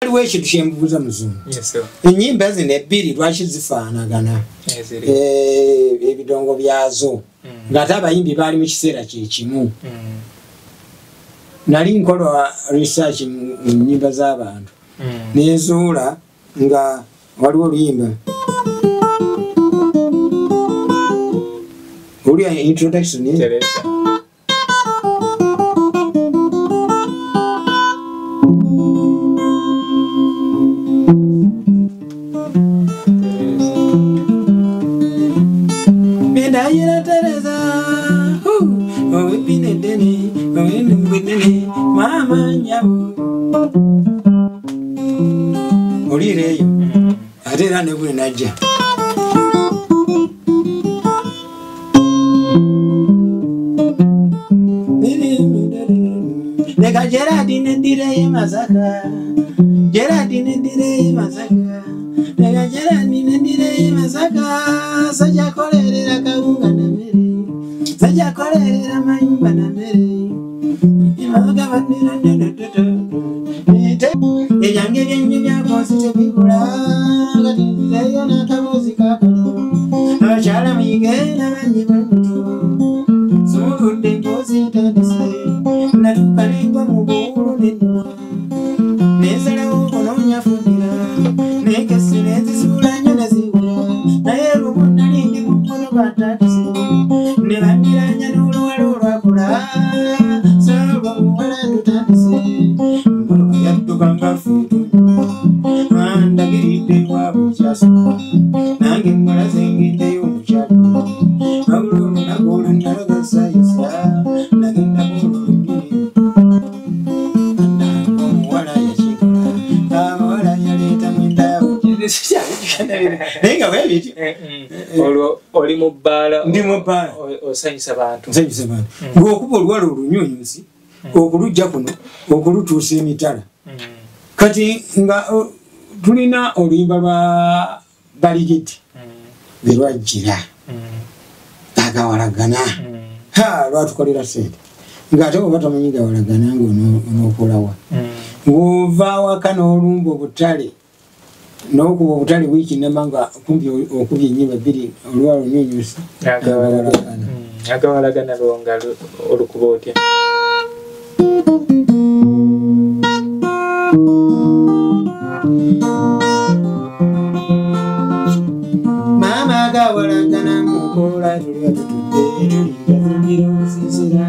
Waliwo ekintu kyembuuza muzungu. Ennyimba zino ebbiri lwaki zifaanagana ebidongo byazo ng'ate abayimbi baali mu kiseera kye kimu? Nali nkola research mu nnyimba z'abantu nenzuula nga waliwo oluyimba olya introduction. Olireyo ate era ne bwe najja neka Gerardine ndireyo Masaka, Gerardine ndireyo Masaka, neka Gerardine ndireyo Masaka, sajja kolerera kawunga na mmere, sajja kolerera mayumba na mmere. Ebyange byenyo byakosi tebibula kati nzizeeyo n'akaboozi kaakano abakyala muyige n'abanyi bwemuto sumuludde emboozi ntandise natuuka nengwa mu buwulu nennuma nensalawo okunoonya fumbira nekesi nenzisuula nnyo neziwula naye lumu nali ndi ku mukono gwatandise ne bandiranya n'oluwala olwakula salwa omuwala tutandise andagiridde waabwe kyasula nange mmalaze ngiddeyo omukyalo wabula olunaku olwo nalagasaayisa nagenda kuolulugiri nange omuwala yakikola abawala yaleetamu endaabo naye nga bwebityo. Olwo oli mu bbaala? Ndi mu bbaala. Osanyusa bantu? Nsanyusa bantu ng'okuba oluwala olunyunyusi okulujja kuno okulutuusa emitala. Kati nga tulina oluyimba lwa Baligidde lwe lwajjira agawalagana lwatukolera ssente ng'ate oba tomanyi gawalagana ng'onookolawa ng'ova awaka n'olumba obutale n'okuba obutale wiiki nnamba nga kumpi okubya ennyimba bbiri oluwala olunyunyusi agawalagana. Agawalagana lwo nga olukuba otya? Mama gawalagana mukola tuliba tutudde tuligazingira obusiisira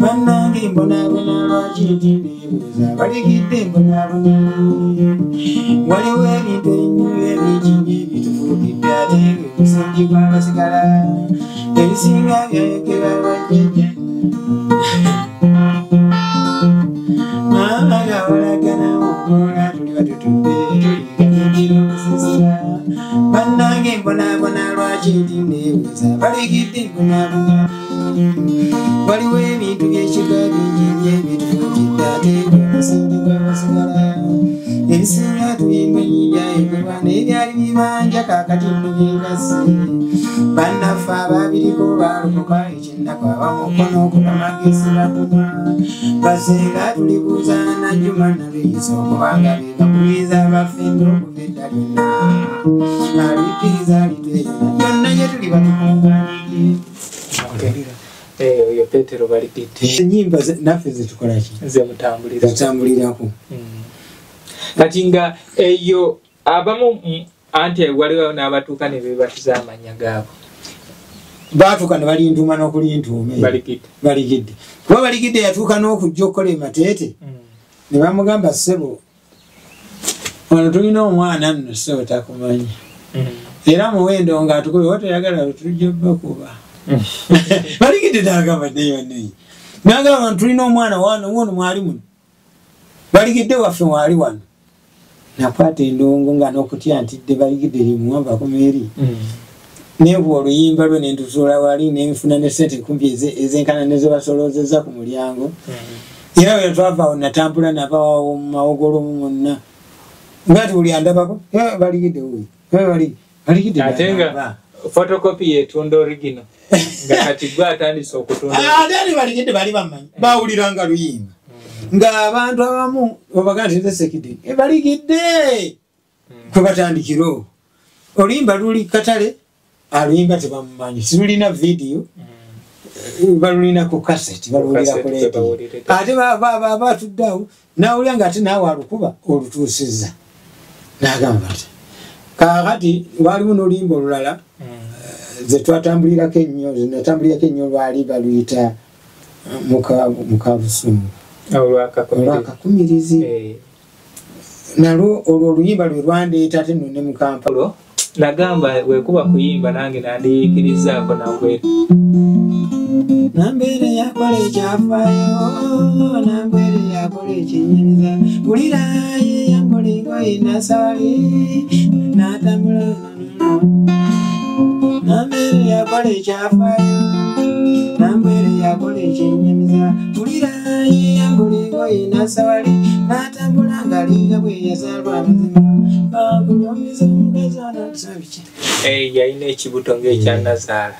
bannange mbonaabona lwaki nti neebuuza baligidde mbonaabona waliwo ebintu ennyo ebingi nnyo ebitufuukidde ate ng'omusingi gw'abasigala ebisinga byayogera bajjajja. Mama gawalagana mukola tuliba tutudde tuligazingira obusiisira bannange mbonaabona lwaki nti neebuuza baligidde mbonaabona waliwo ebintu by'ekika bingi nnyo ebitufuukidde ate ng'omusingi gw'abasigala ebisinga tubimanyi byayogerwa naye byali bibanja kaakati nno byekase bannaffe ababiriko baalokoka ekyennaku abamukono okulamagezi batumwa baseera tulibuuza Najjuma Nalweyiso okubanga be bakubiriza baffe okuva edda lyonna alikkiriza litweyona byonna gye tuli batukungaanidde. Oyo Petero Baligidde. Ennyimba naffe zetukola ki? Zemutambulirako. Kati nga eyo abamu anti waliwo n'abatuuka ne beebatiza amannya gaabwe. Baatuuka ne balintuuma n'okulintuuma Baligidde. Baligidde. Kuba Baligidde yatuuka n'okujja okukola e Mateete ne bamugamba ssebo wano tulina omwana nno ssebo takumanyi era muwendo ng'atukube oba toyagala tujja bakuba. Baligidde n'agamba neyo neyo n'agamba tulina omwana wano wono mwali muno Baligidde waffe mwali wano. Nakwata endongo nga n'okutya ntidde Baligidde limuwamba akoma eri nenkuba oluyimba lwe nentusuula wali nenfuna ne ssente kumpi ezenkana nezebasolozezza ku mulyango. Era bwe twava awo natambula nava awo mu mawogolo mwonna nga ti buli andabako Baligidde wuuyo Baligidde ate nga photocopy yetunda original nga kati gwe atandise okutunda ate ali Baligidde bali bamanyi bawuliranga luyimba. Ng'abantu abamu obaga nti nze Ssekidde baligidde kwe batandikira okwo. Oluyimba luli katale, aluyimba tebamumanyi, sirulina vidiyo, balulina ku kaseti, baluwulira ku leediyo. Ate batudde awo nawulira nga ate naawe alukuba olutuusizza n'agamba nti kaakati waliwo n'oluyimba olulala ze twatambulirako ennyo, ze natambulirako ennyo, lwali baluyita Mukabusungu olwakakumirizi. Nalwo olwo oluyimba lwe lwandeeta ate nno ne mu Kampala. Nagamba wekuba kuyimba nange nandiyiikirizaako nabweru. Nambeere yakola ekyafaayo, Nambeere yakola ekinyiriza, wulira yeyambula engoye nasawali n'atambula. Nambeere yakola ekyafaayo, Nambeere yakola ekinyiriza, wulira yeyambula engoye nasawali n'atambula ng'alinga bwe yazaalwa amazima. Bakunyumiza omukazi ono. Yalina ekibuto ng'ekyannazaala.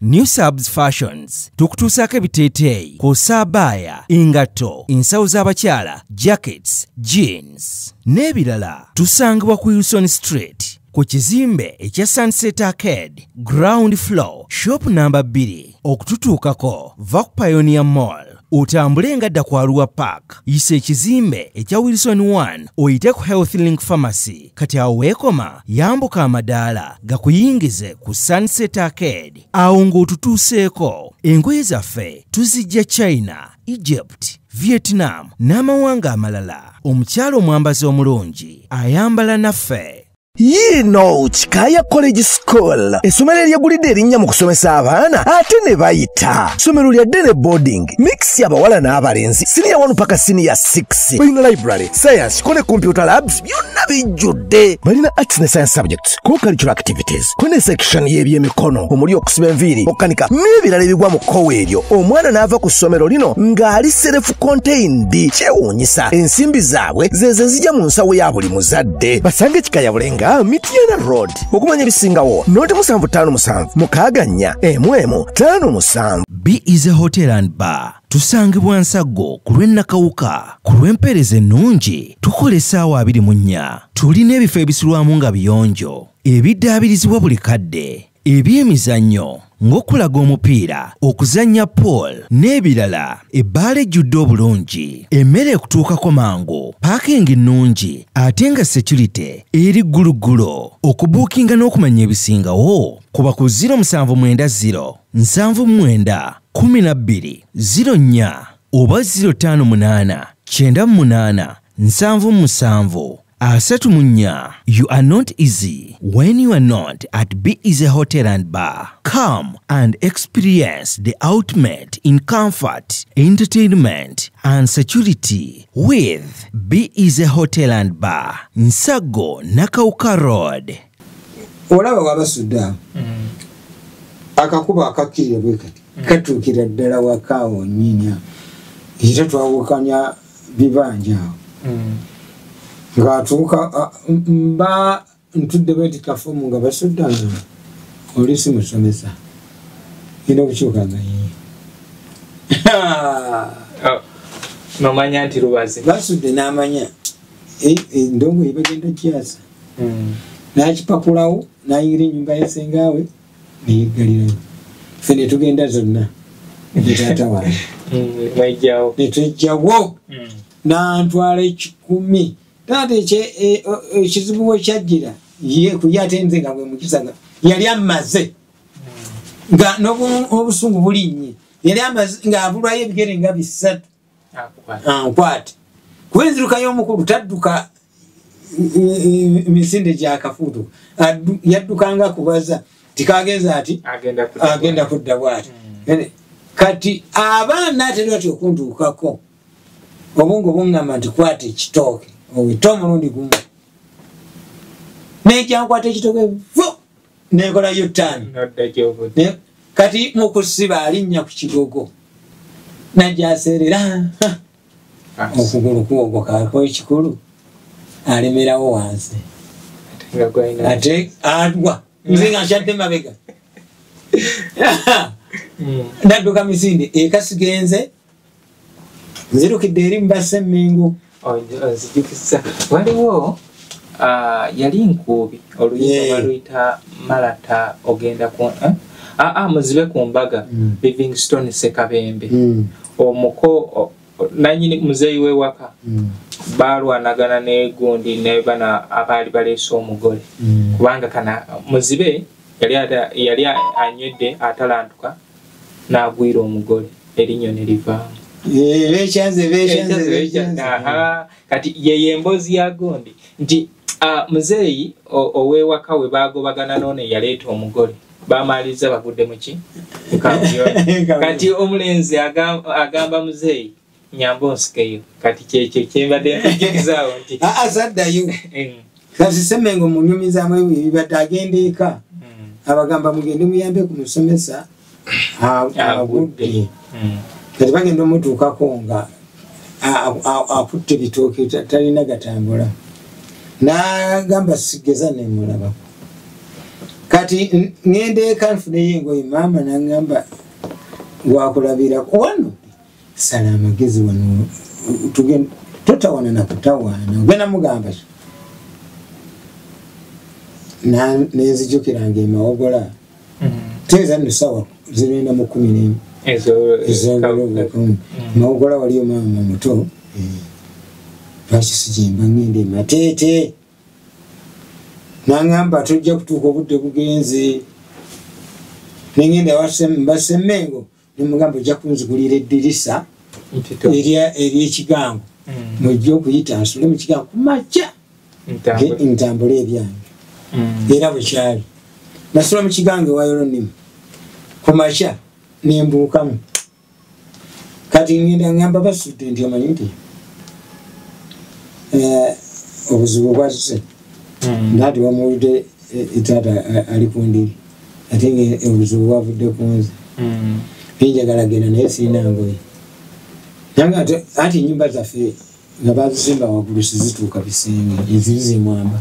New Subs Fashions tukutuusaako ebiteeteeyi kw'ossa abaya, engatto, ensawo z'abakyala, jackets, jeans n'ebirala. Tusangibwa ku Wilson Street ku kizimbe ekya Sunset Arcade, ground floor, shop number 2. Okututuukako va ku Pioneer Mall otambule nga dda ku Arua Park, yisa ekizimbe ekya Wilson 1 oyite ku Health Link Pharmacy. Kati awo weekoma yambuka amadaala gakuyingize ku Sunset Arcade. Awo ng'otutuuseeko, engoye zaffe tuzijja China, Egypt, Vietnam n'amawanga amalala. Omukyala omwambazi omulungi ayambala naffe. Yiino Kikaaya College School, essomero eryegulidde erinnya mu kusomesa abaana ate ne bayita. Ssomero lya day ne boarding, mix abawala n'abalenzi, senior 1 paka senior 6. Balina library, science, kone computer labs, byonna bijjudde. Balina arts ne science subjects, co-curricular activities, kone section y'ebyemikono omuli okusiba enviiri, okukanika n'ebirala ebigwa mu kkowe eryo. Omwana n'ava ku ssomero lino ng'ali self contained. Kyewuunyisa, ensimbi zaabwe ze zijja mu nsawo ya buli muzadde. Basange Kikaaya Bulenga, Mityana Road. Okumanya ebisingawo noti 757 6 4 1 1 5 7. B is a Hotel and Bar. Tusangibwa Nsaggo ku lw'e Nakawuka. Ku lw'empeereza ennungi tukola essaawa 24. Tulina ebifo ebisulwamu nga biyonjo, ebiddaabirizibwa buli kadde, ebyemizannyo ng'okulaga omupiira, okuzannya pool n'ebirala. Ebbaala ejjudde obulungi, emmere ekutuukako mangu, paakingi nnungi ate nga security eri gguluggulo. Okubuukinga n'okumanya ebisingawo kuba ku 0790 79 12 04 oba 058 98 77 34. You are not easy when you are not at Be Easy Hotel and Bar. Come and experience the ultimate in comfort, entertainment, and security with Be Easy Hotel and Bar, Nsago, Nakawuka Road. Olaba wabasudde awo akakuba akakkirira bwe kati katuukira ddala wakaawo nnyini awo, era twawukanya bibanja awo. Ng'atuuka mba ntudde bweti kafumu nga basudde nga oli si musomesa, ngenda okukyuka nga yiye. Nomanya nti lubazi basudde n'amanya endongo ye bagenda kyasa, n'akipakulawo n'ayingira ennyumba y'essengaawe neyeggalirayo. Ffe ne tugenda zonna ne taata wange ne twejjawo n'antwala 1,000. Taata ekizibu we kyajjira ye kuye ate nze nga bwe mukisa yali amaze nga n'obusungu bulinnye, yali amaze ng'abulwayo ebigere nga 3 ankwate. Kuba enziruka y'omukulu tadduka emisinde gya kafuutu, yaddukanga kubaza tikagenza ati agenda kudda bw'ati. Kati abaana atera ati okuntuukako obwongo buŋŋamba nti kwata ekitooke owite omulundi gumu, nejjankwata ekitooke fu nenkolayo ttaano. Kati mu kusiba alinnya ku kigogo najja aseerera okugulu kuwogokaako ekikulu alemerawo wansi ate agwa. Nze nga nkyadde mabega nadduka misinde eka sigenze Nzirukidde eri mbase Mmengo. Nzijukisa waliwo yali Nkuubi oluyimba baluyita Malata ogenda ku muzibe ku mbaga Livingstone Sekabembe omuko nanyini muzeeyi we waka balwanagana ne gundi ne bana abaali baleese omugole kubanga kana muzibe yali anywedde atalantuka n'agwira omugole erinnyo ne livaamu. Kati yeye emboozi ya gundi nti muzeeyi ow'ewaka we baagobagana n'ono eyaleeta omugole bamaliza bagudde muki kati omulenzi agamba muzeeyi nyamba onsikeyo. Kati kyekyo kyembadde nkujjukizaawo nti saddayo. Kati Ssemengo munyumizaamu ebibadde agenda eka abagamba mugende muyambe ku musomesa agudde. Kati bagenda omutuukako nga akutte bitooke talina gatambula n'agamba sigeza nemulabako. Kati ngenda eka nfuneyo engoye maama n'angamba gwakulabirako wano sala amagezi wano tugenda totawana nakutawaana ogenda mugamba ki nenzijukiranga emawogola teeza nno ssaawa zirenda mu 11 ez'obulobwe. Mawogola waliyo maama muto lwaki sigimba ngenda emateete n'angamba tojja kutuuka obudde bugenze. Nengenda mbase Mmengo nemugamba ojja kunzigulira eddirisa ery'ekigango mujja okuyita nsule mu kigango ku makya ntambule ebyange. Era bwe kyali nasula mu kigango ewa Yoronimu ku makya nembuukamu. Kati ngenda ngamba basudde nti omanyi nti obuzibu bwazze nati wamuwulidde taata ali ku ndiri ate nga obuzibu bwavudde ku nze njagala genda naye sirina ngoye. Nange ati ennyumba zaffe nga bazizimba waggulu sizituuka bisenge eziri zimwamba.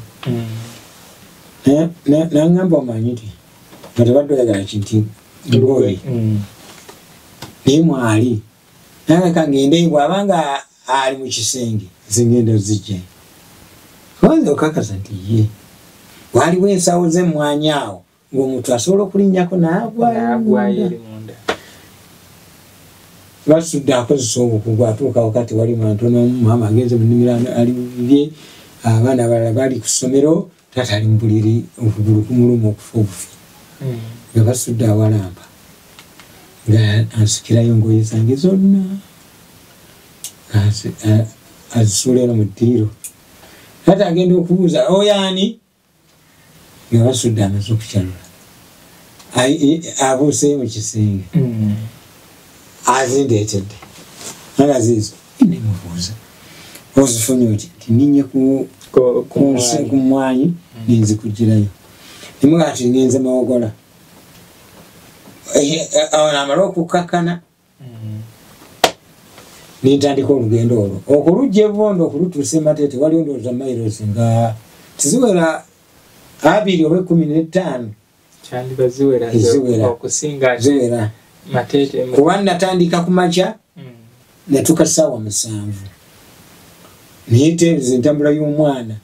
Nangamba omanyi nti nga tebadde oyagala kinti ngoye naye mwali nange kangende bw'abanga ali mu kisenge nze ngenda zijjayo. Kwanza okakasa nti ye waliwo ensawo z'emmwanyi awo ng'omuntu asobola okulinnyako n'agwayo eri munda. Basudde akozesa obukugu atuuka wakati wali muntu n'omu maama agenze mu nnimiro ali bibye abaana abalala bali ku ssomero taata ali mu buliri okugulu kumuluma okufa obufi. Nga basudde awalampa nga ansikirayo engoye zange zonna azisuula eno mu ddiiro. Taata agenda okubuuza oyo ani nga basudde amaze okukyalula abuuseyo mu kisenge azindeetedde nga ziizo nemubuuza ozifunye oti nti ninye ku mmwanyi nenzikugirayo. Nemugaa nti ngenze Mawogola amale okukakkana nentandika olugendo olwo okulujja ebubondo okulutuusa emateete waliwo ndowooza mailosi nga tiziwera 2 oba 15 kyandiba ziwera okusinga ziwera kuba natandika ku makya natuuka ssaawa 7 naye nteebereza entambula y'omwana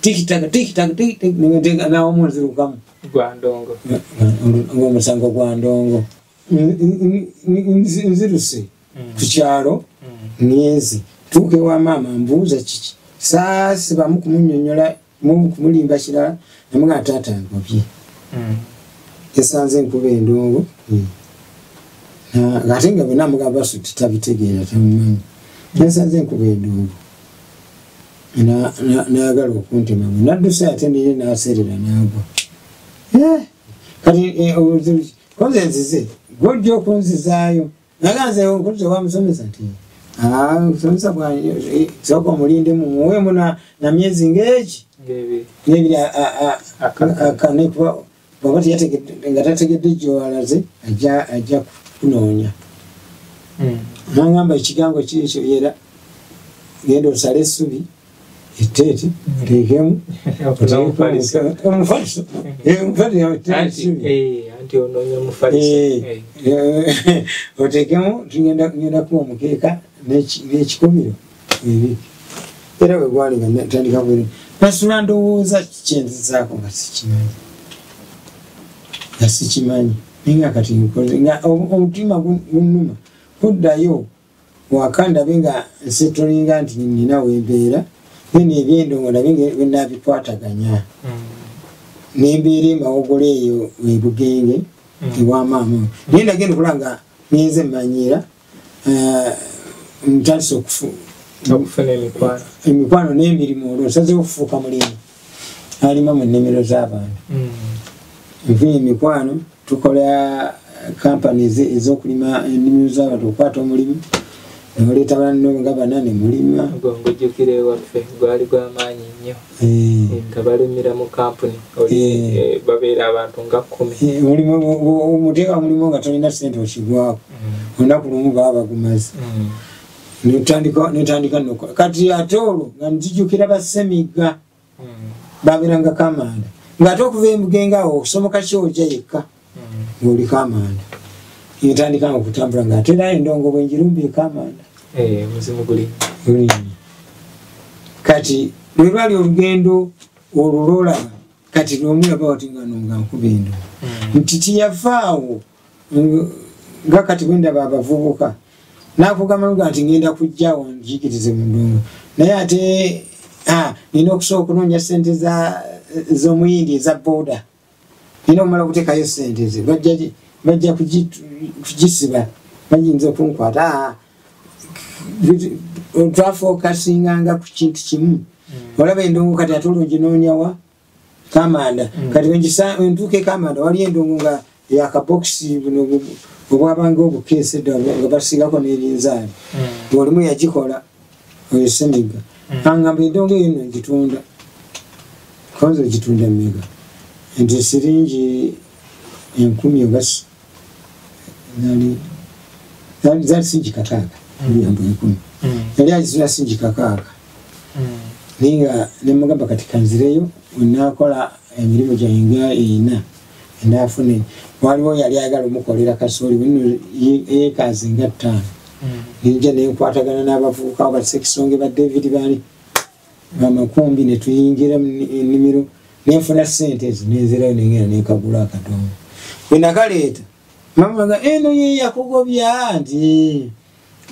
tikitaka tikitaka tikitaka nawamu nzirukamu gwa ndongo ng'omusango gwa ndongo. Nziruse ku kyalo ngenze tuuka ewa maama mbuuza kiki saasibamu kumunnyonnyola kumulimba kirala namugamba taata ngobye yasanze enkuba endongo ate nga bwe namugamba Basuti tabitegeera tamumanyi. Yasanze enkuba endongo n'ayagala okuntemamu nadduse ate naye n'aseerera n'agwa. Kati konze nzize gw'ojja okunzizaayo naganze nkuze wamusomesa nti musomesa sooka omulindemu muweemu na myezi ng'egi ng'ebiri akane kuba bw'aba nga tategedde gy'olaze ajja kunoonya. Nangamba ekigango kiri ekyo era genda osale essubi etteete oteekemu omufaliso oteekemu tugenda kuba omukeeka n'ekikubiro ebiki era bwe gwali nga ntandika bwere nasula ndowooza kyenzizaako nga sikimanyi naye nga kati nkoze nga omutima gunnuma kuddayo waka ndabe nga nsetolinga nti nina wembeera then ebyendongo ndabe nga bwenabikwataganya nembeera emawogolo eyo ebugenge ewa maama naye nagenda okulaba nga ngenze mmanyiira ntandise okufuna emikwano n'emirimu olwo nsazeewo okufuuka mulimu alima mu nnimiro z'abantu nfunye emikwano tukola kampani ez'okulima ennimiro z'abantu okukwata omulimu noleeta banno nga bana ne mulima ng'ojjukira ewaffe gwali gw'amaanyi nnyo nga balimira mu kampuni babeera abantu nga 10 omuteeka mulimu nga tolina ssente okigwako olunaku lumu baba bagumaze netandika nokola kati ate olwo nga nzijukira bassemigga babeeranga Kamanda ng'ate okuva emugenge awo okusomoka kyojja yekka ng'oli Kamanda netandika nga okutambula ng'ate era endongo bwe ngirumbye Kamanda muzimu gulinnya kati lwe lwali olugendo olwo lwolaba kati lwomulaba wati nga no nga nkuba endongo nti tiyavaawo nga kati bwe ndaba abavubuka nakugamba nga nti ngenda kujjawo njigirize mu ndongo naye ate nina okusooka okunoonya ssente z'omuyindi eza booda nina okumala okuteekayo ssente ze bajja kugisiba bayinza okunkwata twafokasinganga ku kintu kimu olaba endongo kati ate olwo nginoonyawa Kamanda kati wentuuka e Kamanda waliyo endongo nga yakabokisi buno obwabanga obukeesa edda nga basigako n'ebinzaali ng'olimu yagikola oyo Ssemigga angamba endongo eyo nno ngitunda konza ogitunda mmeka nti siringi 1000 oba zaali singi 6 mbu 1000 yali agitunda singi 6 naye nga nemugamba kati kanzireyo wenaakola emirimu gyange nga 4 enaafuna waliwo yali ayagala omukolera kasooli wino yeekaazi nga 5 ninja nenkwatagana n'abavubuka abo basekisonge ba David bani bamakumbi ne tuyingira ennimiro nenfuna ssente ezo nenzirayo nengenda nenkagula akadongo bwe nakaleeta mama nga eno ye yakugobya nti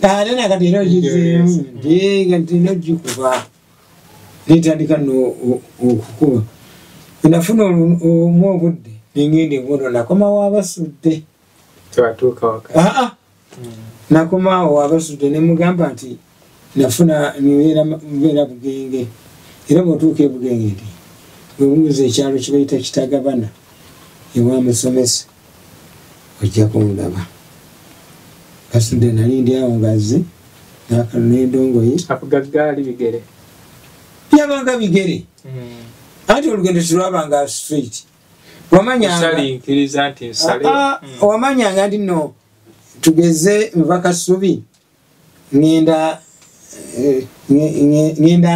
ate nakati era ogizeemu nti nga ntina ogikuba netandika nno okukuba bwe nafuna omu obudde nengenda ebundo nakomawo abasudde nakomawo abasudde nemugamba nti nafuna mbeera Bugenge era bw'otuuka e Bugenge nti bwebuuza ekyalo kibayita Kitagabana ewa musomesa ojja kundaba basudde nali ndi awo ngazze n'endongo ye avuga ggaali bigere yabanga bigere anti olugendo terwabanga straight wamanyanga nti nno tugeze nva Kasubi ngenda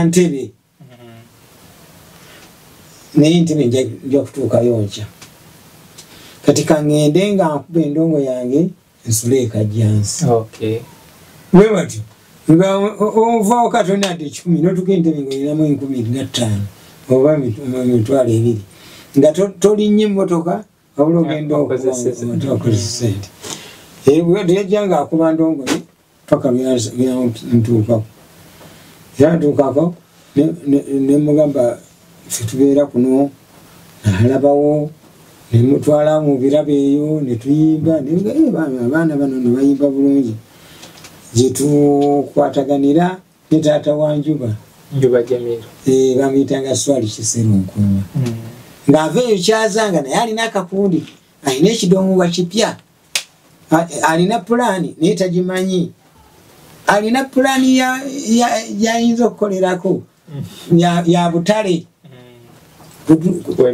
Ntebe naye Ntebe nja kutuukayo nkya kati kaŋŋende nga nkuba endongo yange nsule e Kajjansi bwe batyo nga onvaawo katona ati 1000 n'otuuka Entebe ng'olinamu 1005 oba 20,000 nga tolinnye emmotoka wabula ogenda okukozesa ssente yajja nga akuba ndongo ye paka lyantuukako era ntuukako nemugamba ffe tubeera kuno nalabawo nemutwala mu birabo eyo netuyimba abaana bano ne bayimba bulungi gyetukwataganira ne taata wa Njuba Njuba Jamiru bamuyitanga Swali Kiserunkuuma ng'ava eyo kyazanga naye alina akakundi alina ekidongo nga kipya alina pulaani naye tagimanyi alina pulaani yayinza okukolerako ya butale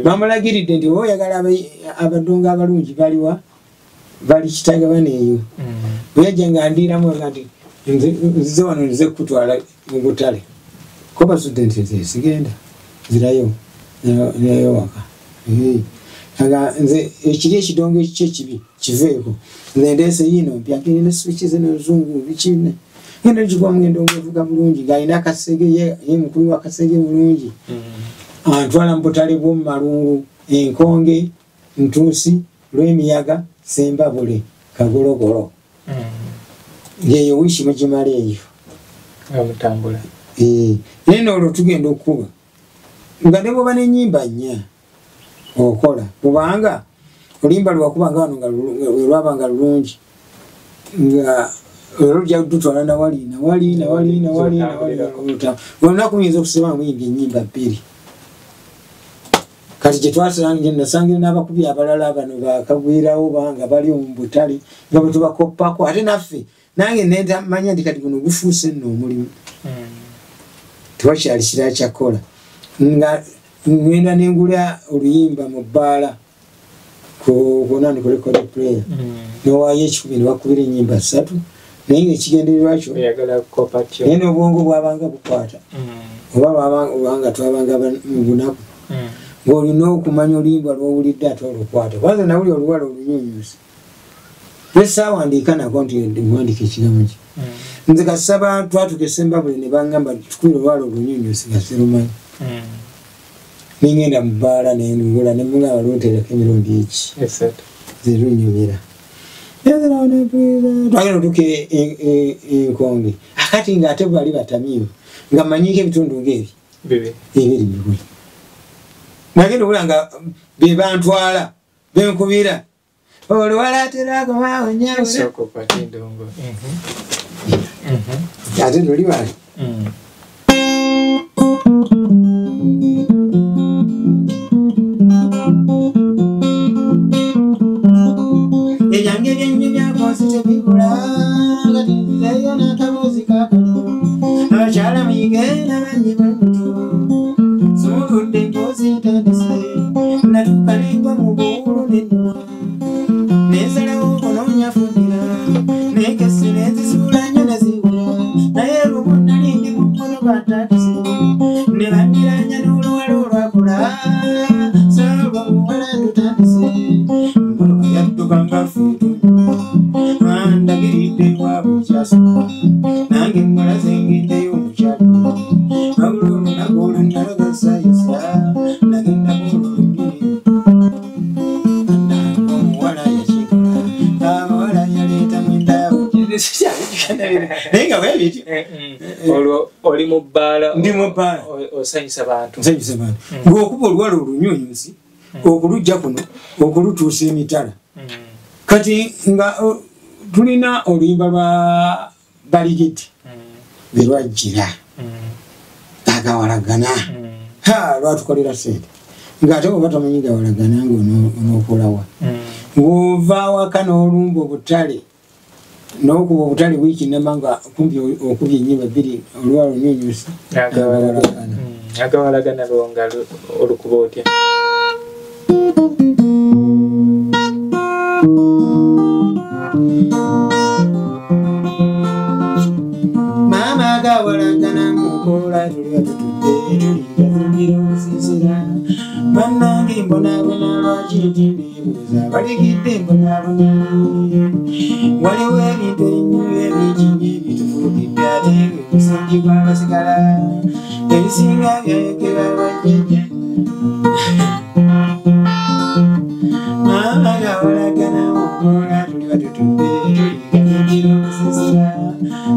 bamulagiridde nti oyagala abadongo abalungi baliwa bali Kitagabana eyo bweyajja nga ndiiramu nga nti nzize wano nzize kukutwala mu butale ko basudde nti nze sigenda nzirayo nzirayo waka nga nze ekiri ekidongo ekikyo ekibi kiveeko nze ndeese yiino mpya nina switch zino nzungu biki Ngenda gikuba mugendo ng'evuga bulungi, ng'alina akasege, ye mukubi w'akasege bulungi. Antwala mu butale bw'omu Malungu, Enkonge, Ntuusi, Lwemiyaga, Sembabule, Kagologolo. Ng'eyo wiiki mugimala eyo. Nga mutambula. Naye nolwo tugenda okukuba nga ne bw'oba n'ennyimba nnya okola, kubanga oluyimba lwakubanga wano nga lwabanga lulungi, nga olwo lujja nawali nawali nawali nawali nawali olunaku muyinza okusiba muyimba ennyimba bbiri. Kati gye twasangira nasangira n'abakubi abalala bano bakagwirawo banga bali mu butale nga bwe tubakoppako, ate naffe nange nemanya nti kati guno gufuuse nno omulimu, tewakyali kirala kyakukola. Nga ngenda nengula oluyimba mu bbaala kunani ku record player, nowaayo 1,000 ne bakubira ennyimba 3, naye ng'ekigendererwa kyo naye n'obwongo bwabanga bukwata, oba obanga twabanga mu bunaku, ng'olina okumanya oluyimba lw'owulidde ate olukwata. Kwanza nawuli oluwala olunyunyusi lwesaawandiika nako nti nwandiika ekigambo ki. Nze kasaba twatuuka e Sembabule ne bangamba tukubire oluwala olunyunyusi nga sirumanyi. Nengenda mu bbaala nengula ne mugamba lunteerako emirundi eki nze lunyumira. Twagenda otuuka Enkonge, akati ng'ate bali batamiivu nga mmanyiiko ebitundu ng'ebyo ebiri bibiri. Nagenda okula nga be bantwala benkubira oluwala terakomaawo nnyabula ate luli wali. Ebyange byennyumya konsi tebibula, kati nzizeeyo n'akaboozi kaakano, abakyala muyige n'abanyi bwe mutyo, sumuludde emboozi ntandise, natuuka nengwa mu buwulu nennuma, nensalawo okunoonya fumbira, nenkesi nenzisuula nnyo ne ziwula, naye lumu nali ndi mu mukono gwa ntatise, ne bandiranya n'oluwala olwakula, saalwa omuwala ndutandise, emmotoka yadduka nga ffe andagiridde waabwe kyasula, nange mmalaze ngendeyo mu kyalo, wabula olunaku olwo nalaga saayisa, nagenda kwolwo olunnyini, omuwala yakikola, abawala yaleetamu endaabo. Naye nga bwe bityo. Olwo oli mu bbaala, ndi mu bbaala, osanyusa bantu. Nsanyusa bantu. Ng'okuba oluwala olunyunyusi, okulujja kuno, okulutuusa emitala. Kati nga tulina oluyimba lwa Baligidde lwe lwajjira agawalagana, lwatukolera ssente, ng'ate bw'oba tomanyi gawalagana ng'onookolawa, ng'ova awaka n'olumba obutale n'okuba obutale wiiki nnamba nga kumpi okubye ennyimba bbiri oluwala olunyunyusi agawalagana. Agawalagana lwo nga olukuba otya? Maama agawalagana mukola tuliba tutudde tulinga obusiisira, bannange mbonaabona lwaki nti neebuuza baligidde mbonaabona, waliwo ebintu ennyo ebingi nnyo ebitufuukidde ate ng'omusingi gw'abasigala ebisinga byayogera bajjajja. Maama agawalagana mukola tuliba tutudde tulinga obusiisira,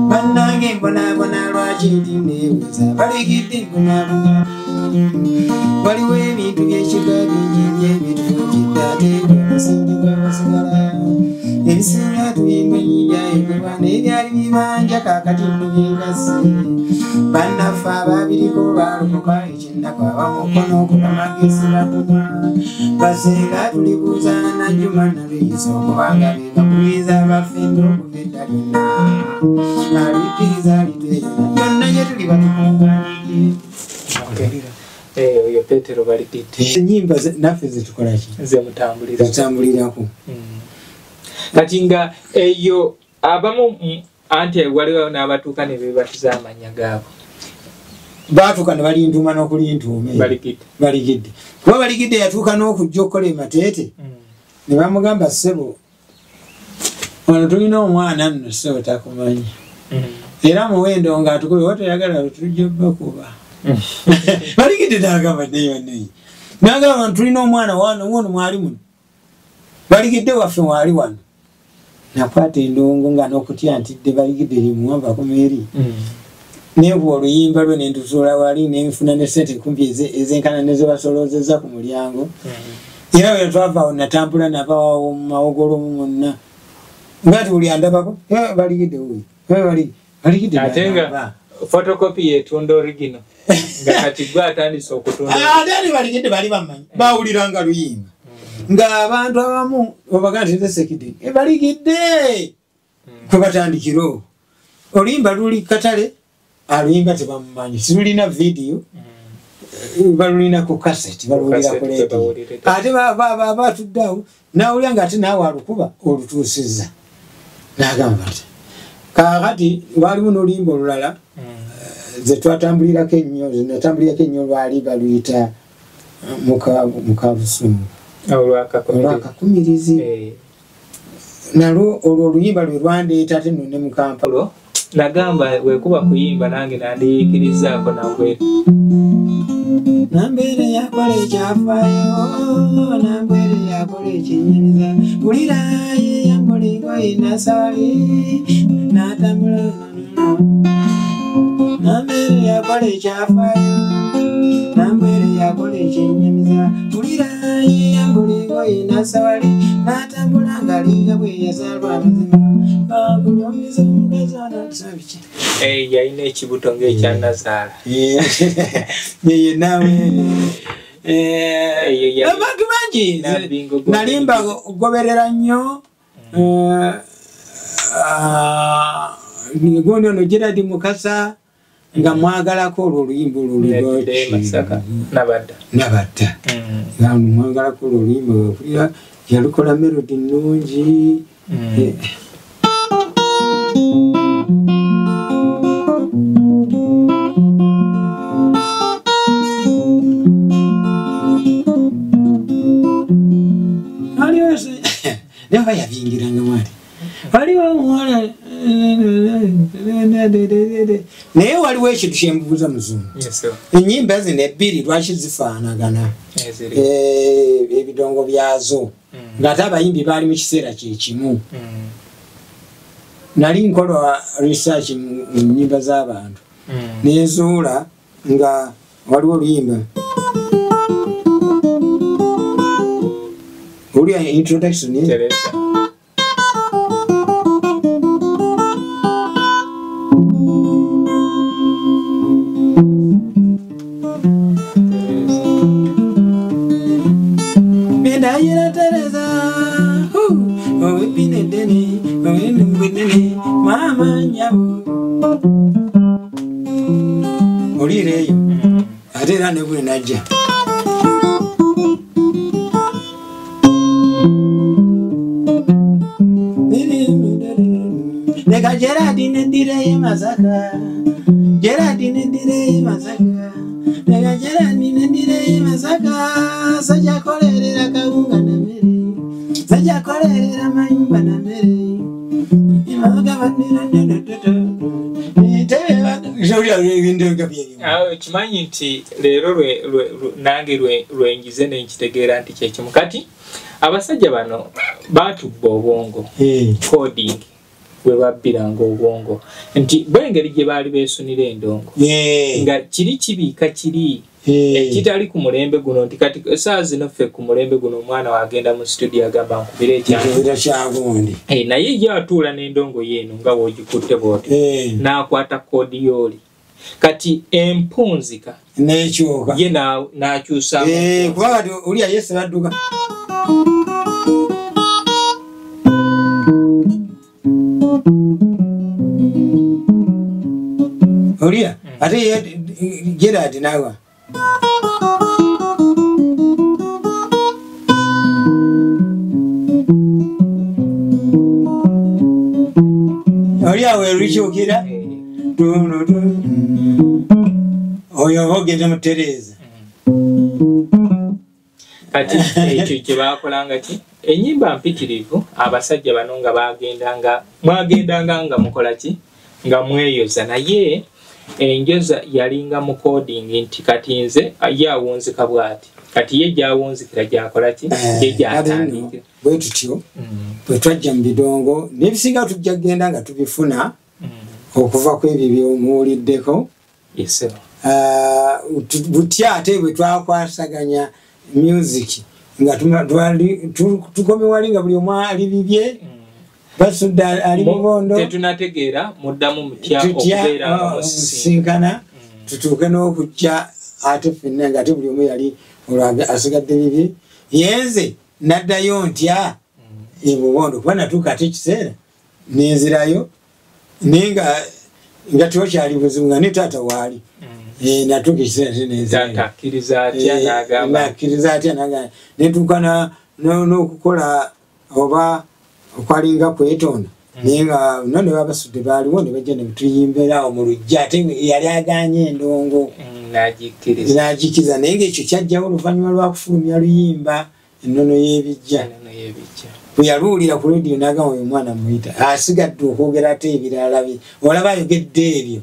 bannange mbonaabona lwaki nti neebuuza baligidde mbonaabona, waliwo ebintu by'ekika bingi nnyo ebitufuukidde ate ng'omusingi gw'abasigala ebisinga tubimanyi byayogerwa naye byali bibanja kaakati nno byegasse, bannaffe ababiriko baalokoka ekyennaku abamukono okulamagezi bakumwa, baseera tulibuuza Najjuma Nalweyiso okubanga be bakubiriza baffe okuva edda lyonna, alikkiriza litweyona byonna gye tuli batukungaanidde. Oyo Petero Baligidde. Ennyimba naffe zetukola ki? Zemutambulirako. Kati nga eyo abamu anti waliwo n'abatuuka ne beebatiza amannya gaabwe. Baatuuka ne balintuuma n'okulintuuma. Baligidde. Baligidde. Kuba Baligidde yatuuka n'okujja okukola e Mateete, ne bamugamba ssebo, wano tulina omwana nno ssebo takumanyi. Era muwendo nga atukube watoyagala tujja bakuba. Baligidde n'agamba neyo. N'agamba tulina omwana wano wono mwali muno. Baligidde waffe mwali wano. Nakwata endongo nga n'okutya ntidde baligidde limuwamba akomeri. Nenkuba oluyimba lwe ne ntutuula wali ne nfuna ne ssente kumpi ezenkana ne ze basoloozezza ku mulyango. Era bwe twava awo natambula nava awo mu Mawogolo mwonna. Nga ti buli andabako, baligidde wuuyo, baligidde. Ate nga photocopy yetunda original. Nga kati gwe atandise okutunda. Ate ani baligidde bali bamanyi, bawuliranga luyimba. Nga abantu abamu obaga nti nze Ssekidde, baligidde kwe batandikira okwo. Oluyimba luli katale, aluyimba tebamumanyi, sirulina vidiyo, balulina ku cassette, baluwulira ku leediyo. Ate batudde awo, n'awulira nga ate naawe alukuba olutuusizza. N'agamba nti kaakati waliwo n'oluyimba olulala ze twatambulirako ennyo, ze natambulirako ennyo lwali baluyita Mukabusungu. Olwakakumirizi. Nalwo olwo oluyimba lwe lwandeeta ate nno ne mu Kampala. Nagamba wekuba kuyimba nange nandiikirizaako nambwere. Nambwere yakola ekyafaayo, Nambwere yakola ekinyumiza. Wulira yeyambula engoye n'asawali, n'atambula. Nambwere yakola ekyafaayo, Nambwere yakola ekinyumiza. Wulira yeyambula engoye n'asawali, n'atambula ng'alinga bwe yazaalwa amazima. Bakunyumiza omukazi ono biki? Yalina ekibuto ng'ekya Nazaala. Ye Nambwere. Abantu bangi nalimba goberera nnyo. Gundi ono Gerard Mukasa nga mwagalako olwo oluyimba olwo Masaka Nabadda. Nabadda. Nga mwagalako olwo oluyimba olwo yalukola melody nnungi. Naye yabiyingiranga mwali. Waliwo omuwala naye waliwo ekintu kye mbuuza muzungu. Ennyimba zino ebbiri lwaki zifaanagana? Ebidongo byazo. Ng'ate abayimbi baali mu kiseera kye kimu. Nali nkola research mu nnyimba z'abantu. Nezuula nga waliwo oluyimba. Olya introduction Teresa. Bendayira Teresa, owepinedene, owenengwenene, mama nyabo. Olireyo, ate era ne bwe najja. Neka Gerard nedireyo Masaka, Gerard nedireyo Masaka, neka Gerard nedireyo Masaka, sajja kolerera kawunga na mmere, sajja kolerera mayumba na mmere. Kimanyi nti leero nange lwenjize nenkitegeera nti kyekimu. Kati abasajja bano baatubba obwongo, coding we babbiranga obwongo nti bo engeri gye baali beesunira endongo nga kiri kibiika kiri ekitali ku mulembe guno nti kati essaawa zino ffe ku mulembe guno omwana wagenda mu studio agamba nkubira ekyagundi, naye ye atuula n'endongo ye eno nga bw'ogikutte bw'oti n'akwata koodi y'oli kati empunzika n'ekyuka ye n'akyusaamu kuba kati oli ayese badduka. Olia, ate Gerard nawa. Olia werukyukira. Oyo ogenda mu Tereza. Kati ekyo kye baakolanga ki? Ennyimba mpitirivu abasajja bano nga bagendanga mwagendanga nga mukola ki? Nga mweyoza naye enjoza yalinga mu coding nti kati nze ye awunzika bw'ati, kati ye gyawunzikira gyakola ki, ye gyatandikira. Bwe tutyo bwe twajja mu bidongo n'ebisinga tujja kugenda nga tubifuna okuva ku ebyo byomuwuliddeko. Butya ate bwe twakwasaganya music nga tukomye wali nga buli omu ali bibye, Basudde ali Mubondo, tetunategeera muddamu mutya okubeera nga musisinkana, tutuuke n'okujja ate ffenna nga ate buli omu yali olwo asigadde bibye. Yenze naddayo ntya e Bubondo kuba natuuka ate ekiseera nenzirayo, naye nga tewakyali buzibu nga ne taata waali. Natuuka ekiseera ate nenzirayo. Taata akkiriza atya n'agamba? Akkiriza atya n'agamba. Netuuka n'okukola oba okwalinga kwetonda, naye nga no ne Babasudde baaliwo ne bajja ne tuyimbira awo mu luggya, ate yali aganye endongo n'agikkiriza, naye ng'ekyo kyajjawo oluvannyuma lwa kufulumya luyimba ennono y'ebijja. Bwe yaluwulira ku rediyo n'agamba oyo omwana muyita, asigadde okwogera ate ebirala bye, olaba ayogedde ebyo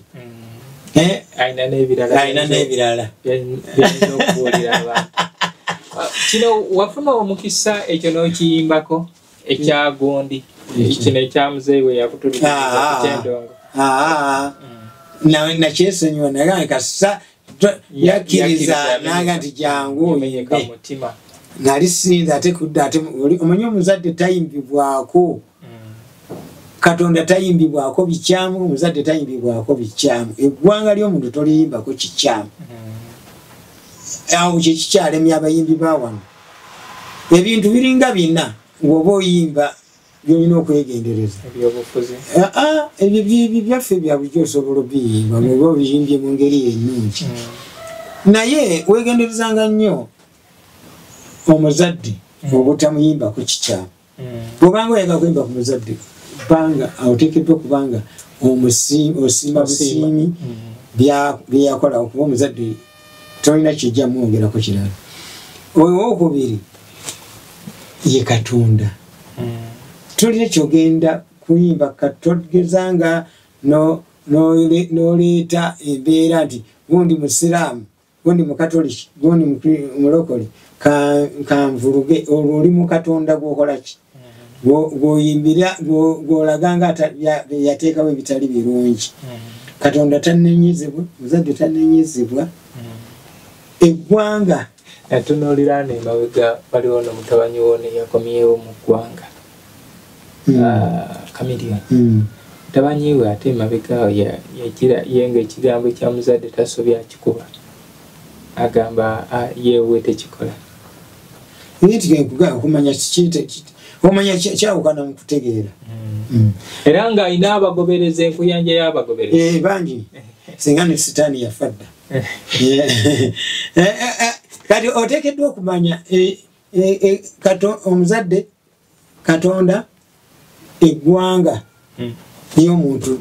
alina n'ebirala by'alina okubuulira abantu. Kino wafuna omukisa ekyo n'okiyimbako ekya gundi kino ekya muzeeyi we yakutuliriza ku ky'endongo. Nakyesonyiwa naye kasa yakkiriza n'agamba nti jangu oyimbe. Nali sinza ate kudda ate omanyi omuzadde tayimbibwako, Katonda tayimbibwako bikyamu, omuzadde tayimbibwako bikyamu, eggwanga ly'omuntu toliyimbako kikyamu. Awo kye kikyalemya abayimbi ba wano. Ebintu biringa bina bw'oba oyimba by'olina okwegendereza. Ebyobufuzi. Ebyo byaffe bya bulijjo osobola obiyimba bw'oba obiyimbye mu ngeri ennungi. Naye weegenderezanga nnyo omuzadde obutamuyimbako kikyamu. Bw'obanga oyagala kuyimba ku muzadde, banga oteekeddwa okubanga osiima busiimi bye yakola, okuba omuzadde tolina kijja mwongerako kirala. Oyo owookubiri ye Katonda. Tolina kyogenda kuyimba katogezanga n'oleeta embeera nti gundi musiraamu, gundi mukatoliki, gundi mulokole, kanvuluge. Olwo oli mu Katonda gw'okola ki? Gw'oyimbira, gw'olaga nga yateekawo ebitali birungi. Katonda tannenyezebwa, muzadde tannenyezebwa, eggwanga. Natunuulira emabega waliwo n'omutabani wo ne yakomyewo mu ggwanga, Chameleone. Mutabani we ate emabega yagira ye ng'ekigambo kya muzadde tasobya akikuba, agamba yeewe tekikola. Nti okumanya omanya kyawukana mu kutegeera. Era ng'alina abagoberezi, enkuyanja y'abagoberezi bangi, singa ne Sitaani yafa dda. Kati oteekeddwa okumanya omuzadde, Katonda, eggwanga ly'omuntu.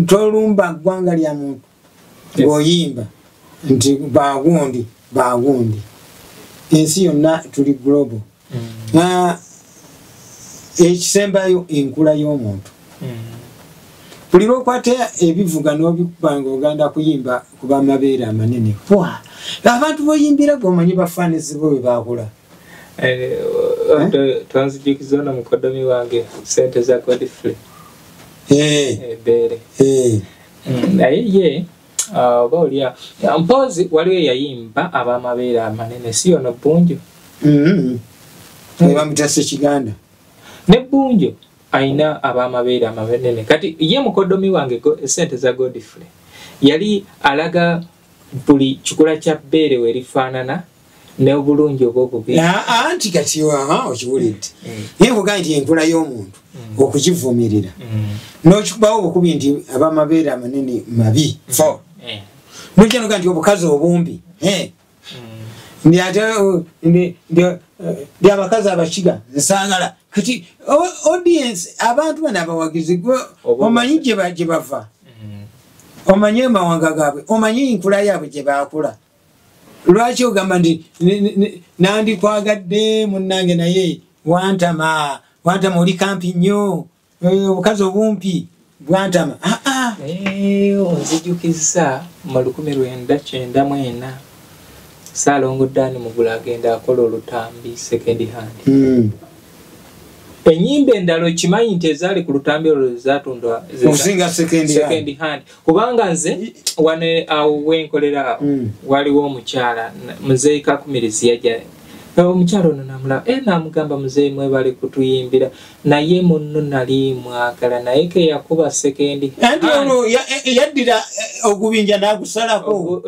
Tolumba ggwanga lya muntu ng'oyimba nti bagundi bagundi. Ensi yonna tuli global. Ekisembayo enkula y'omuntu. Buli lw'okwata ebivuga n'obikuba ng'ogenda kuyimba kuba amabeere amanene, abantu b'oyimbira gwe omanyi bafaanizi bo bwe baakula. Twanzijukiza ono mukodomi wange sente za Godfrey ebbeere, naye ye oba olya mpozi waliwo eyayimba ab'amabeere amanene, si ono Bbunjo. Bamuyita Ssekiganda. Ne Bbunjo alina ab'amabeere amanene. Kati ye mukodomi wange sente za Godfrey yali alaga buli kikula kya bbeere we lifaanana n'obulungi oba obubi. Anti kati okiwulidde, naye nkugamba nti enkula y'omuntu okukivumirira n'okikubawo obukubi nti ab'amabeere amanene mabi, nojja noga nti obukazi obumpi, ndi ate ndi abakazi abakiga nsangala. Kati audience, abantu bano abawagizi omanyi gye bava, omanyi amawanga gaabwe, omanyi enkula yaabwe gye baakula. Lwaki ogamba nti nandikwagadde munnange naye wantama, wantama oli kampi nnyo, obukazi obumpi. Bwantama. Onzijukiza mu 1994 Ssalongo Dan Mugula agenda akola olutambi second hand. Enyimba endala okimanyi nti ezaali ku lutambi olwo zatundwa okusinga second hand, kubanga nze wano awo wenkolera waliwo omukyala Muzeeyi Kakumirizi yajja. Omukyala ono namulaba, namugamba muzeeyi mwebale kutuyimbira, naye munno nali mwagala, naye ke yakuba second hand. Anti olwo yaddira ogubinja n'agusalako.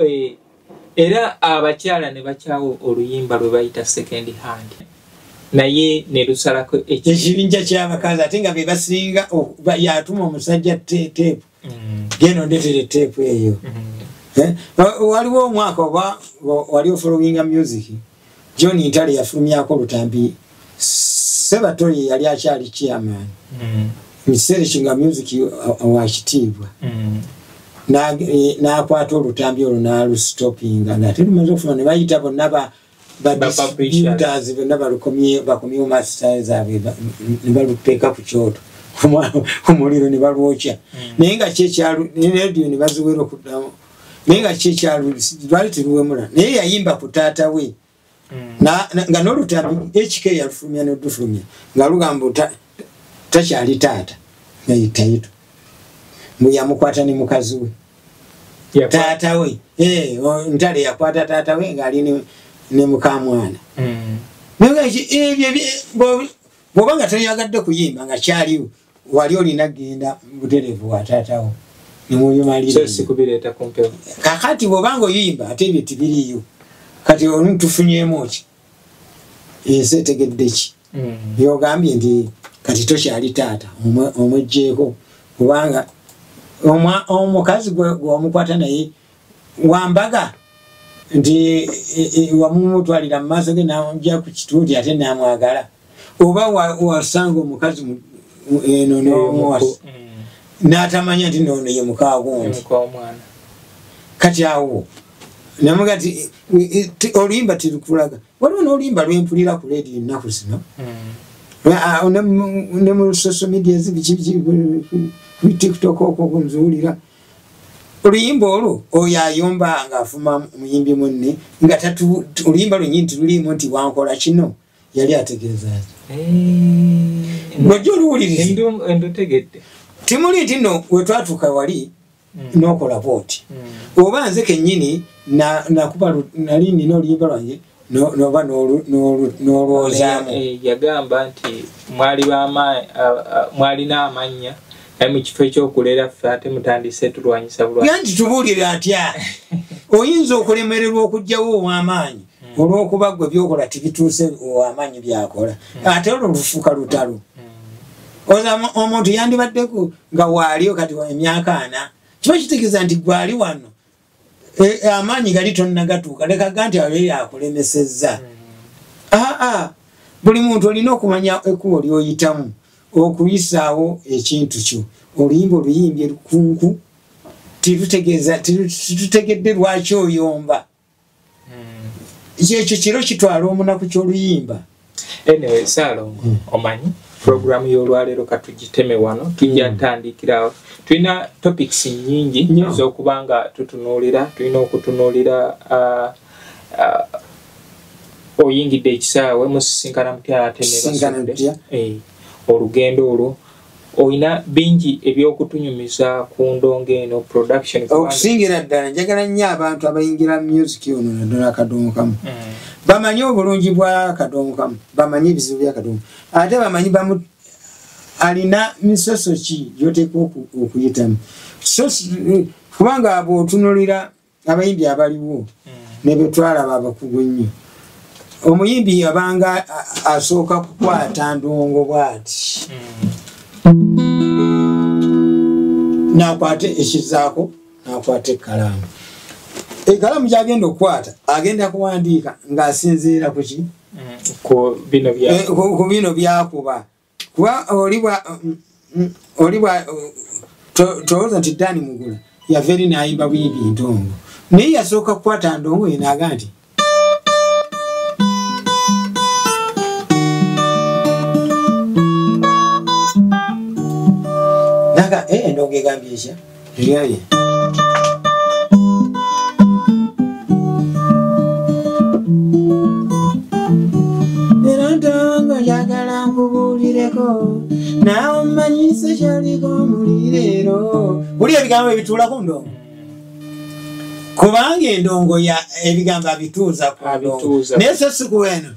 Era abakyala ne bakyawo oluyimba lwe bayita second hand, naye ne lusalako ekibinja ky'abakazi, ate nga be basinga yatuma omusajja teepu, genda ondeetere teepu eyo. Waliwo omwaka oba wali ofollowinga music, John Ntale yafulumyako olutambi, Ssebato yali akyali chairman mu kiseera ekyo nga music wa kitiibwa, n'akwata olutambi olwo n'alustopinga, nate lumaze okufuna ne bayita bonna ba distributors bonna bakomyewo master zaabwe ne baluteeka ku kyoto ku muliro ne balwokya, naye nga radio ne baziwera okuddamu, naye nga kyekyalo lwali teruwemula, naye yayimba ku taata we nga n'olutambi HK yalufulumya n'odufulumya nga lugamba takyali taata nga yitayito, mbu yamukwata ne mukazi we taata we, Ntale yakwata taata we ng'ali ne mukamwana. Naye bw'oba nga toyagadde kuyimba nga kyaliwo, wali olina kugenda butereevu wa taata wo ne sikubireeta ku mpewo. Kakati bw'oba nga oyimba ate ebyo tebiriiyo, kati olumu tufunyeemu ki? Ensi etegedde ki? By'ogambye nti kati tokyali taata omweggyeko, kubanga omukazi gwe wamukwata naye wambaga nti wamumutwalira mu maaso ge n'amugya ku kituuti ate n'amwagala, oba wasanga omukazi eno n'omuwasa n'atamanya nti noono ye mukaagundi. Kati awo namuga nti oluyimba terukulaga. Waliwo n'oluyimba lwempulira ku leediyo ennaku zino ne mu social media biki ku TikTok okwo nzuwulira oluyimba olwo, oyo ayomba ng'afuma muyimbi munne nga oluyimba lwennyini teruliimu nti wankola kino, yali ategeeza ki? Lwajja oluwuliriza timuli nti nno wetwatuuka wali n'okola bwoti, oba nze kennyini nakuba nali nina oluyimba lwange noba n'olwozaamu. Yagamba nti mwalina amannya, naye mu kifo ekyokulera ffe ate mutandise tulwanyisa bulwanyi. Nti tubuulire atya? Oyinza okulemererwa okuggyawo ow'amaanyi olw'okuba ggwe byokola tebituuse ow'amaanyi byakola, ate olwo lufuuka lutalo. Omuntu yandibaddeku nga waaliyo kati emyaka 40, kiba kitegeeza nti gwali wano amaanyi gali tonnagatuuka, lekaga nti abeeri akulemesezza. Buli muntu olina okumanya ekkubo ly'oyitamu okuyisaawo ekintu kyo. Oluyimba oluyimbye lukunku, titutegedde lwaki oyomba. Ekyo kiro kitwala omunaku ky'oluyimba. Anyway, Ssalongo, omanyi programu y'olwaleero katugiteme wano, tujja tandikirawo. Tulina topics nnyingi ez'okuba nga tutunuulira, tulina okutunuulira oyingidde ekisaawe musisinkana mutya ate ne basudde olugendo olwo, olina bingi ebyokutunyumiza ku ndongo eno production. Okusingira ddala njagala nnyo abantu abayingira music ono naddala akadongokamu bamanye obulungi bwa kadongokamu, bamanye ebizibu bya kadongo, ate bamanyi alina misoso ki gyoteeka okuyitamu, kubanga bw'otunuulira abayimbi abaliwo ne betwalaba abakugu ennyo, omuyimbi yabanga asooka kukwata ndongo bw'ati n'akwata ekizaako, n'akwata ekkalaamu. Ekkalaamu gy'agenda okukwata agenda kuwandiika ng'asinziira ku ki? Ku bino byakuba. Kuba oli bwa tolowooza nti Dani Mugula yava eri n'ayimba buyimbi ntongo, naye yasooka kukwata ndongo ye n'aga nti Naga endongo egambye ekya eryaye era ntongo njagala nkubuulireko naawe omanyise kyaliko muli leero. Buli ebigambo ebituula ku ndongo kubanga endongo ya ebigambo abituuza ku ndongo naye so si ku eno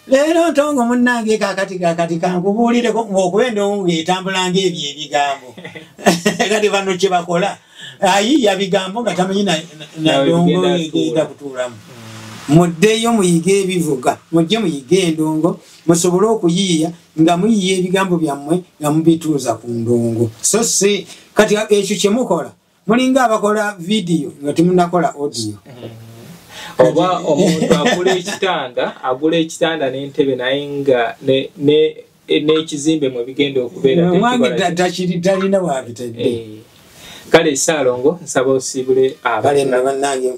leero ntongo munnange kakati kakati kankubuulireko ng'okuba endongo ng'etambula ng'ebyo ebigambo. Kati bano kye bakola ayiiya bigambo nga tamanyi na ndongo egenda kutuulamu. Muddeyo muyige ebivuga, mujje muyige endongo musobole okuyiiya nga muyiiya ebigambo byammwe nga mubituuza ku ndongo. So si kati ekyo kye mukola mulinga abakola vidiyo nga temunnakola audio. Oba omuntu agula ekitanda n'entebe naye nga n'ekizimbe mwe bigenda okubeera talina bwabitadde. Kale Ssaalongo nsaba osiibule kale bannange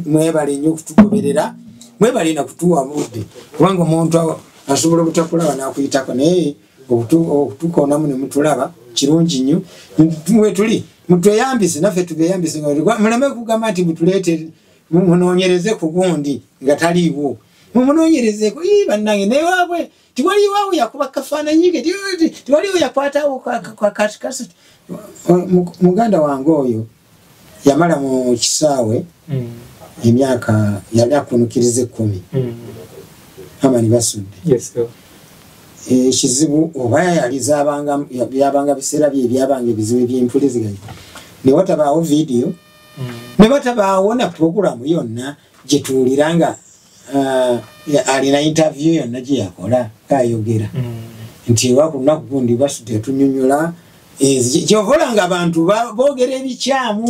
mwebale nnyo okutugoberera, mwebale na kutuwa budde kubanga omuntu asobola obutakulaba n'akuyitako naye okutukonamu ne mutulaba kirungi nnyo. Mwetuli mutweyambise naffe tubeyambise, muleme kugamba nti mutuleete munoonyereze ku gundi nga taliiwo, mumunoonyerezeko bannange naye waabwe tiwaliwo yakuba kafaananyi ke, tiwaliwo yakwatawo kasiti. Muganda wange oyo yamala mu kisaawe emyaka yali akunukiriza 10 amani basudde. Ekizibu oba yali byabanga biseera bye ebyabanga ebizibu ebyempuliziganya ne watabaawo vidiyo ne batabaawo na puroguramu yonna gye tuwulira nga alina interview yonna gye yakola ng'ayogera nti ewa ku lunaku gundi basudde yatunyonnyola kyova nga abantu boogera ebikyamu.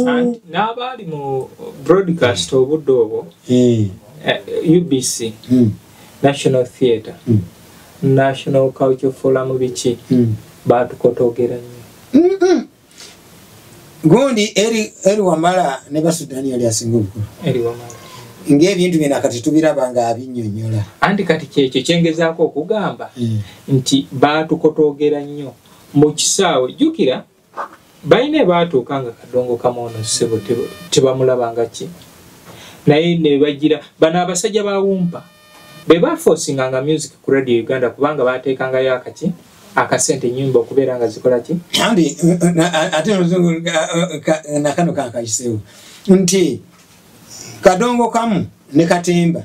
N'abaali mu broadcast obudde obwo UBC, National Theatre, National Culture Forum biki baatukotogera nnyo. Gundi eri Wamala ne Basudani yali asinga obukulu. Eri Wamala ng'ebintu bino kati tubiraba nga abinnyonnyola. Anti kati kyekyo kyengezaako okugamba nti baatukotogera nnyo mu kisaawe. Jjukira balina baatuuka nga Kadongo Kamu ono ssebo tebamulabanga ki, naye ne bagira bano abasajja bawumpa be bafoosinganga music ku Radio Uganda kubanga baateekangayo akaki akasente ennyumba okubeera nga zikola ki. Andi ate oluzungu nakano kankayiseewo nti Kadongo Kamu ne Katemba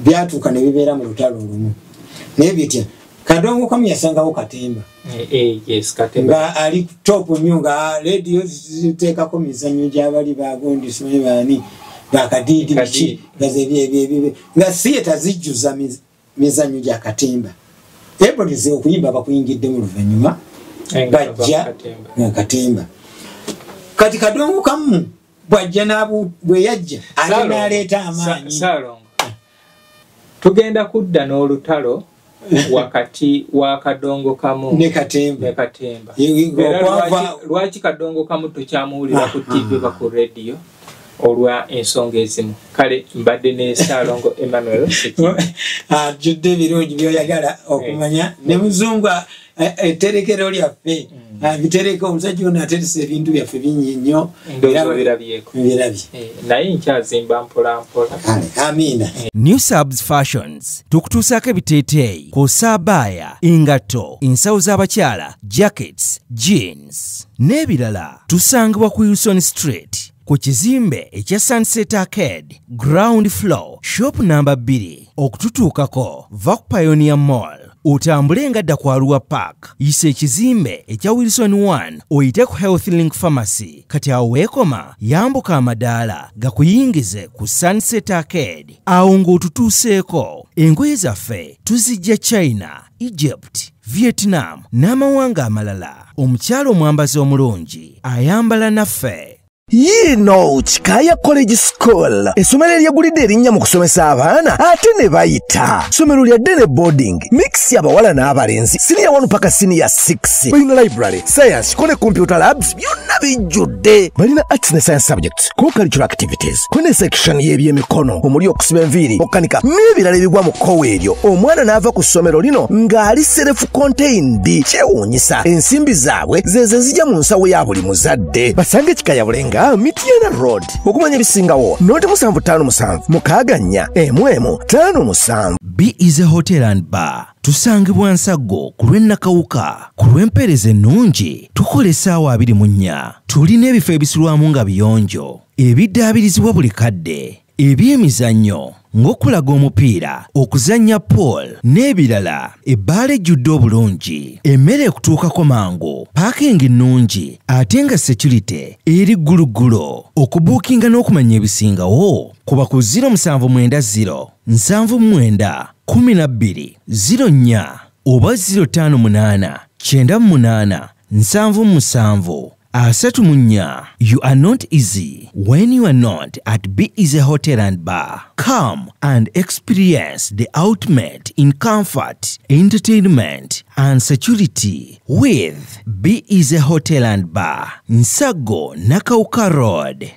byatuuka ne bibeera mu lutalo olumu naye bitya Kadongo Kamu yasangawo Katemba. Yes, Katemba nga ali top nnyo nga radio ziteekako mizannyo gy'abali bagundi simanyi baani bakadiidi biki nga nga theatre zijjuza mizannyo gya Katemba. Ebonize okuyimba bakuyingiddemu luvannyuma bajja nga Katemba. Kati Kadongo Kamu bwajja bwe yajja ate n'aleeta amaanyi. Ssaalongo tugenda kudda n'olutalo wakati wa Kadongo Kamu ne Katemba. Lwaki Kadongo Kamu tukyamuwulira ku TV ba ku radio olwa ensonga ezimu? Kale mbadde ne Ssaalongo Emmanuel ajjudde ebirungi by'oyagala okumanya ne muzungu etterekero lyaffe abitereka omusajja ono ateresa ebintu byaffe bingi nnyo birabyeko naye nkyazimba mpola mpola. Amiina. New Subs Fashions tukutuusaako ebiteeteeyi kw'ossa abaaya, engatto, ensawo z'abakyala, jackets, jeans n'ebirala. Tusangibwa ku Wilson Street ku kizimbe ekya Sunset Arcade, ground floor, shop number 2. Okututuukako va ku Pioneer Mall otambule nga dda ku Arua Park, yisa ekizimbe ekya Wilson 1 oyite ku Health Link Pharmacy. Kati awo weekoma yambuka amadaala gakuyingize ku Sunset Arcade. Awo ng'otutuuseeko engoye zaffe tuzijja China, Egypt, Vietnam n'amawanga amalala. Omukyala omwambazi omulungi ayambala naffe. Yiino Kikaaya College School, essomero eryegulidde erinnya mu kusomesa abaana ate ne bayita. Ssomero lya day ne boarding, mix abawala n'abalenzi, siniya 1 paka siniya 6. Balina library, science, ko ne computer labs, byonna bijjudde. Balina arts ne science subjects, co-curricular activities, ko ne section y'ebyemikono omuli okusiba enviiri, okukanika n'ebirala ebigwa mu kkowe eryo. Omwana n'ava ku ssomero lino ng'ali self contained. Kyewuunyisa, ensimbi zaabwe ze zijja mu nsawo ya buli muzadde. Basange Kikaaya Bulenga, Mityana Road. Okumanya ebisingawo noti 757 64 11 57. Be Easy Hotel and Bar tusangibwa Nsaggo ku lw'e Nakawuka. Ku lw'empeereza ennungi tukola essaawa 24. Tulina ebifo ebisulwamu nga biyonjo, ebiddaabirizibwa buli kadde, ebyemizannyo ng'okulaga omupiira, okuzannya pool n'ebirala. Ebbaala ejjudde obulungi, emmere ekutuukako mangu, paakingi nnungi ate nga security eri gguluggulo. Okubuukinga n'okumanya ebisingawo kuba ku 0790 79 12 04 oba 058 98 77 34. You are not easy when you are not at Be Easy Hotel and Bar. Come and experience the ultimate in comfort, entertainment, and security with Be Easy Hotel and Bar, Nsaggo, Nakawuka Road.